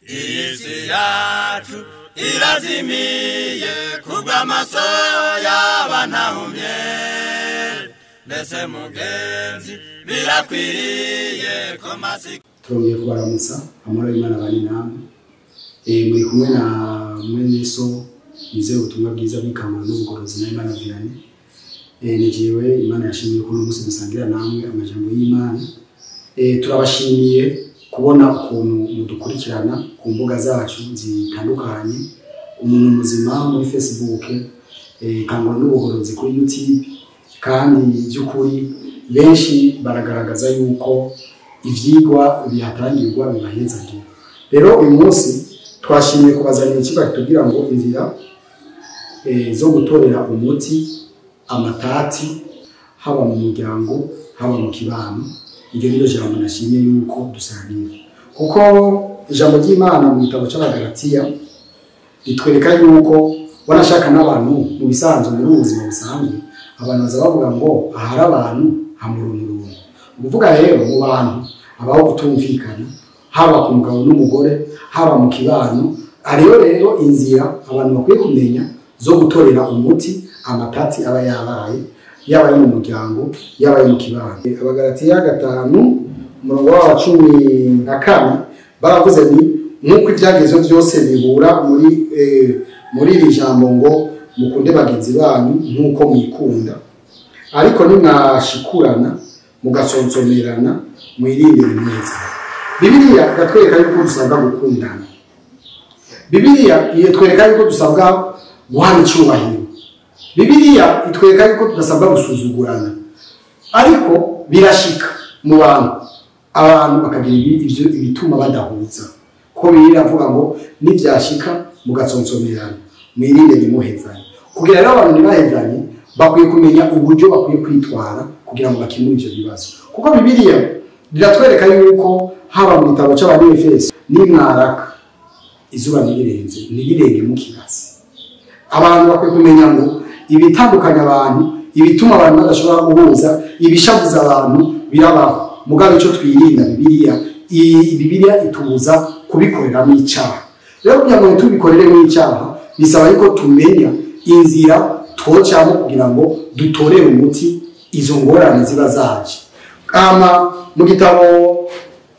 Iyi si yacu irazimiye kubw'amaso y'abantahumye. Mbese mugenzi birakwiriye ko masiko. Turongeye kubaramutsa, amahoro y'Imana bari namwe. Muri kumwe na mwene so yizeye ubutumwa bwiza bw'Ikamaro n'Ubugorozi na Imana Vianney. Ni jewe Imana yashimiye ko uno munsi dusangira namwe amajambo y'Imana. Turabashimiye kubona ukuntu mudukurikirana ku mbuga zacu zitandukanye, Umuntu Muzima muri Facebook, Kangura n'Ubugorozi kuri YouTube, kandi by'ukuri benshi baragaragaza yuko ivyigwa bihatangirwa bibahezagira. Rero uyu munsi twashimiye kubazanira ikigo kitubwira ngo inzira zo gutorera umuti amatati haba mu muryango haba mu kibano. Iryo niryo jambo nashimye yuko dusangira, kuko ijambo ry'Imana mu gitabo c'Abagalatiya ritwereka yuko wanashaka n'abantu mu bisanzwe, muri ubu buzima busanzwe abantu baza bavuga ngo ahari abantu hamurunturuntu. Ukuvuga rero mu bantu habaho kutumvikana, haba ku mugabo n'umugore, haba mu kibano. Hariho rero inzira abantu bakwiye kumenya zo gutorera umuti amatati aba yabaye, yaba ayo mu muryango, yaba ayo mu kibano. Abagalatiya 5 umurongo wa 14 baravuze ni nk'uko ibyagezo byose bihura muri iri jambo ngo mukunde bagenzi banyu nk'uko mwikunda, ariko nimwashikurana mugasonsomerana mwirinde bimweza. Bibiliya iratwereka yuko dusabwa gukundana. Bibiliya itwereka yuko dusabwa guhana icyubahiro. Bibiliya itwereka yuko tudasabwa gusuzugurana. Ariko birashika mu bantu, abantu bakagira ivyo ibituma badahuza. Ko Bibiliya iravuga ngo nivyashika mugasonsomerana mwirinde ntimuhezanye. Kugira rero abantu ntibahezanye, bakwiye kumenya uburyo bakwiye kwitwara kugira ngo bakemure ivyo bibazo. Kuko Bibiliya riratwereka yuko haba mu gitabo c'Abanyefeso, nimwaraka izuba ntirirenze, ntirirenge mu kibazo. Abantu bakwiye kumenya ngo ibitandukanya abantu, ibituma abantu badashobora guhuza, ibishavuza abantu birabaho. Mugabo ico twirinda, Bibiliya itubuza kubikoreramo icaha. Rero kugira ngo tubikoreremo icyaha, bisaba yuko tumenya inzira twocamo kugira ngo dutorere umuti izo ngorane ziba zaje. Ama mu gitabo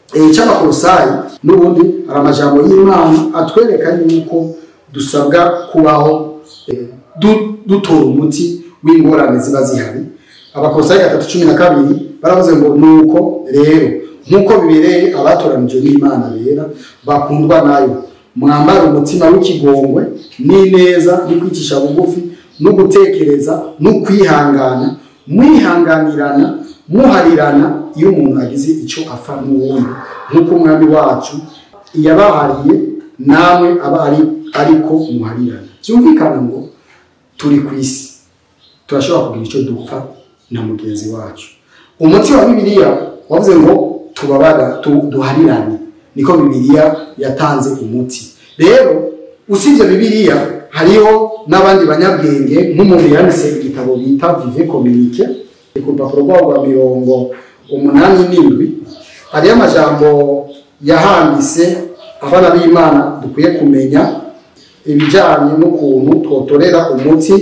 c'Abakolosayi n'ubundi hari amajambo y'Imana atwereka yuko dusabwa kubaho dutora umuti w'ingorane ziba zihari. Abakolosayi 3:12 baravuze ngo nuko rero nk'uko bibereye abatoranijwe n'Imana bera bakundwa nayo, mwambare umutima w'ikigongwe n'ineza n'ukwicisha bugufi no gutekereza no kwihangana, mwihanganirana muharirana iyo umuntu agize icyo apfa n'uwundi, nk'uko Umwami wacu yabahariye namwe aba ari ariko muharirana. Byumvikana ngo turi ku isi, turashobora kugira icyo dupfa na mugenzi wacu. Umuti wa Bibiliya wavuze ngo tubabara duharirane, niko Bibiliya yatanze umuti. Rero usibye Bibiliya hariho n'abandi banyabwenge, nk'umuntu yanditse igitabo bita Vive Communique ku rupapuro rwabo rwa 87, hariyo amajambo yahanditse abana b'Imana dukwiye kumenya ibijyanye n'ukuntu twotorera umuti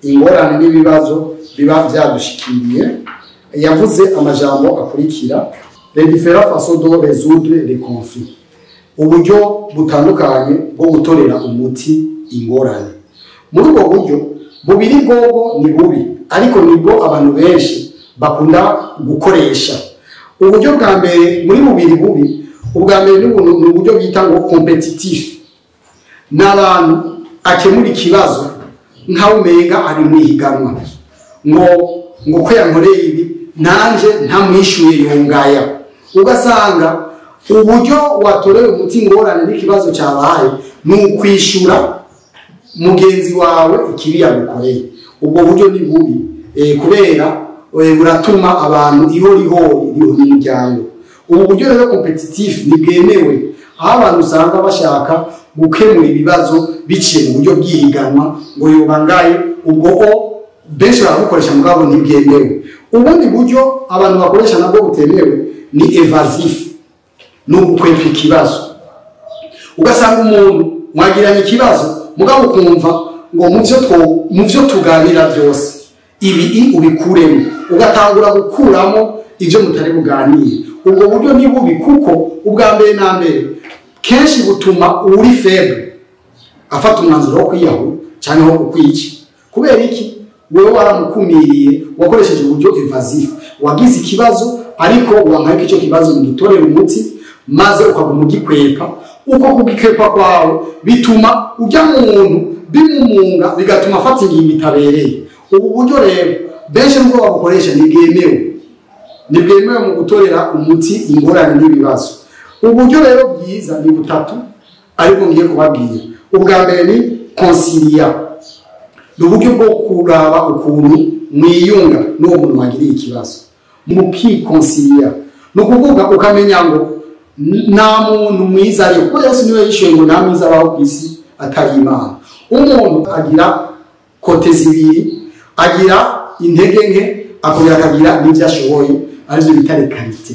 ingorane n'ibibazo biba byadushikiriye. Yavuze amajambo akurikira: les différentes façons de résoudre les conflits, uburyo butandukanye bwo gutorera umuti ingorane. Muri ubwo buryo bubiri bwobwo ni bubi, ariko nibwo abantu benshi bakunda gukoresha. Uburyo bwa mbere muri bubiri bubi, ubwa mbere ni uburyo bita ngo competitif. N'abantu akemura ikibazo nkaho umenga ari mu ihiganwa, ngo ko yankoreye ibi nanje ntamwishuye yongaya. Ugasanga uburyo watorewe umuti ingorane n'ikibazo cyabaye ni ukwishura mugenzi wawe ikibi yagukoreye. Ubwo buryo ni bubi, kubera buratuma abantu ihorihori rihona umuryango. Ubu buryo rero competitif ntibwemewe, aho abantu usanga bashaka gukemura ibibazo biciye mu buryo bw'ihiganwa ngo yobangaye, ubwo benshi barabukoresha mugabo ntibwemewe. Ubundi buryo abantu bakoresha nabwo butemewe ni evasif, ni ugukwepa ikibazo. Ugasanga umuntu mwagiranye ikibazo, mugabo ukumva ngo mu byo tuganira byose ibi ubikuremo, ugatangura gukuramo ibyo mutari buganire. Ubwo buryo ni bubi, kuko ubwa mbere na mbere kenshi butuma uri faible afata umwanzuro wo kwiyahura cyangwa wo kukwica. Kubera iki? Wewe waramukumiriye, wakoresheje uburyo evasive, wagize ikibazo ariko wanka icyo kibazo mu gitorera umuti, maze ukaguma ugikwepa. Uko kugikwepa kwawe bituma ujya muntu bimumunga, bigatuma afata ingingo itabereye. Ubu buryo rero benshi nubwo babukoresha ntibwemewe mu gutorera umuti ingorane n'ibibazo. Uburyo rero bwiza ni butatu ariko ngiye kubabwira. Ubwa mbere ni consilia, ni uburyo bwo kuraba ukuntu mwiyunga n'uwo muntu wagiriye ikibazo, mukikonsilia. Ni ukuvuga ukamenya ngo nta muntu mwiza ariho, kuko Yesu niwe yishuye ngo nta mwiza abaho ku isi atari Imana. Umuntu agira kote zibiri, agira intege nke, akongera akagira n'ibyo ashoboye, aribyo bita qualité.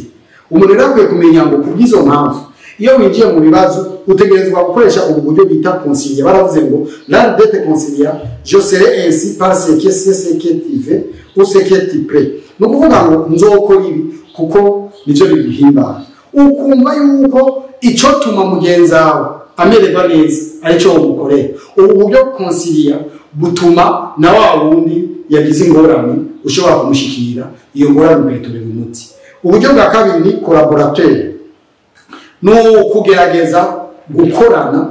Umuntu rero akwiye kumenya ngo kubw'izo mpamvu iyo winjiye mu bibazo utegerezwa gukoresha ubu buryo bita concilier. Baravuze ngo l'art d'être conciliant, je serai ainsi parce que c'est ce que tu veux ou ce que tu plais. Ni ukuvuga ngo nzokora ibi kuko nivyo biguhimbara. Ukumva yuko ico tuma mugenzi wawe amererwa neza arico womukorera. Ubu buryo concilier butuma na wa wundi yagize ingorane ushobora kumushikira, iyo ngorane ukayitorera umuti. Uburyo bwa kabiri ni collaborateur, ni ukugerageza gukorana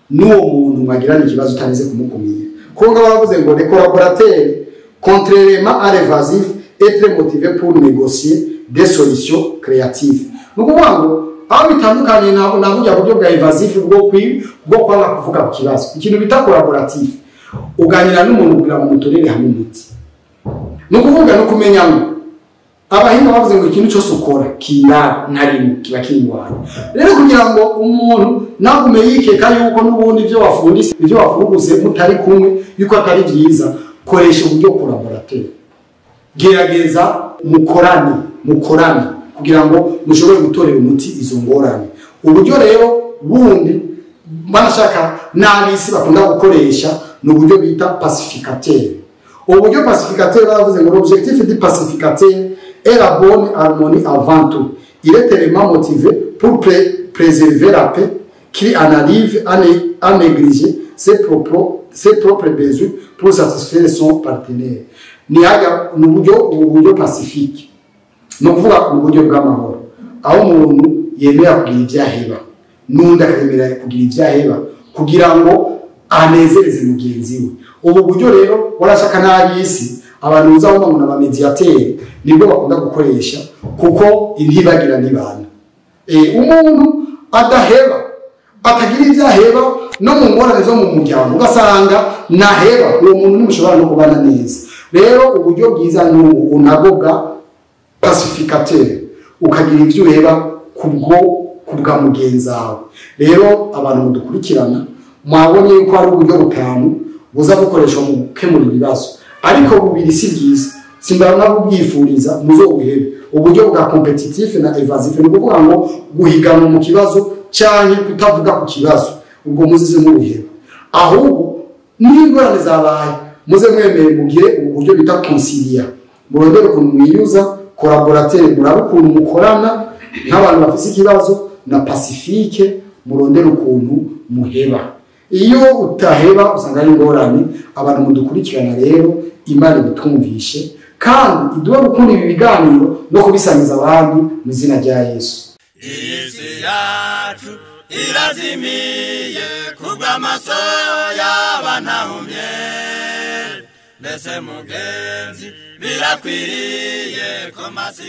n'uwo muntu mwagirana ikibazo utarinze kumukumira. Kuko ngabo baravuze ngo les collaborateurs, contrairement à l'évasif, est très motivé pour négocier des solutions créatives. Ni ukuvuga ngo aho bitandukanye na burya buryo bwa evasif bwo kwanga kuvuga ku kibazo, ikintu bita collaboratif, uganira n'umuntu kugira ngo mutorere hamwe umuti. Ni ukuvuga no kumenya ngo abahinga bavuze ngo ikintu cyose ukora kira na rimwe kiba kingwanya. Rero kugira ngo umuntu nagume yikeka yuko n'ubundi ibyo wafundise, ibyo wafunguse mutari kumwe yuko atari byiza, koresha uburyo collaborateur. Gerageza mukorane kugira ngo mushobore gutorera umuti izo ngorane. Uburyo rero bundi banashaka n'abisi bakunda gukoresha ni uburyo bita pacificateur. Uburyo pacificateur baravuze ngo l'objectif du pacificateur est la bonne harmonie avant tout. Il est tellement motivé pour préserver la paix qu'il en arrive à négliger ses propres besoins pour satisfaire son partenaire. Ni haga ni uburyo pacifique, ni ukuvuga ni uburyo bw'amahoro, aho umuntu yemera kugira ibyo aheba n'undi akemera kugira ibyo aheba kugira ngo anezereze mugenzi we. Ubu buryo rero warashaka n'ab'isi, abantu uzabona ngo n'abamediateri nibwo bakunda gukoresha, kuko intibagira n'ibana. Umuntu adaheba, atagira ibyo aheba no mu ngorane zo mu muryango, ugasanga naheba, uwo muntu ntimushobora no kubana neza. Rero uburyo bwiza ni ubu nabwo bwa pacificateur, ukagira ibyo uheba kubwa mugenzi wawe. Rero abantu mudukurikirana mwabonye yuko ari uburyo butanu buza gukoreshwa mu gukemura ibibazo, ariko bubiri si bwiza, simbara kubwifuriza muzobuhebe. Uburyo bwa competitif na evasive, ni ukuvuga ngo guhiganwa mu kibazo canke kutavuga ku kibazo, ubwo muzize mubuheba. Ahubwo n'ingorane zabaye muze mwemere mugire ubu buryo bita concilia, murondere ukuntu mwiyuza, collaborateur, murabe ukuntu mukorana nk'abantu bafise ikibazo, na pacifique, murondere ukuntu muheba. Iyo utaheba usanga ari ingorane. Abantu mudukurikirana rero, Imana ibitumvishe kandi iduhe gukunda ibi biganiro no kubisangiza abandi mu izina rya Yesu. Iyi yacu irazimiye kubw'amaso y'abantahumye, mbese mugenzi birakwiriye ko masika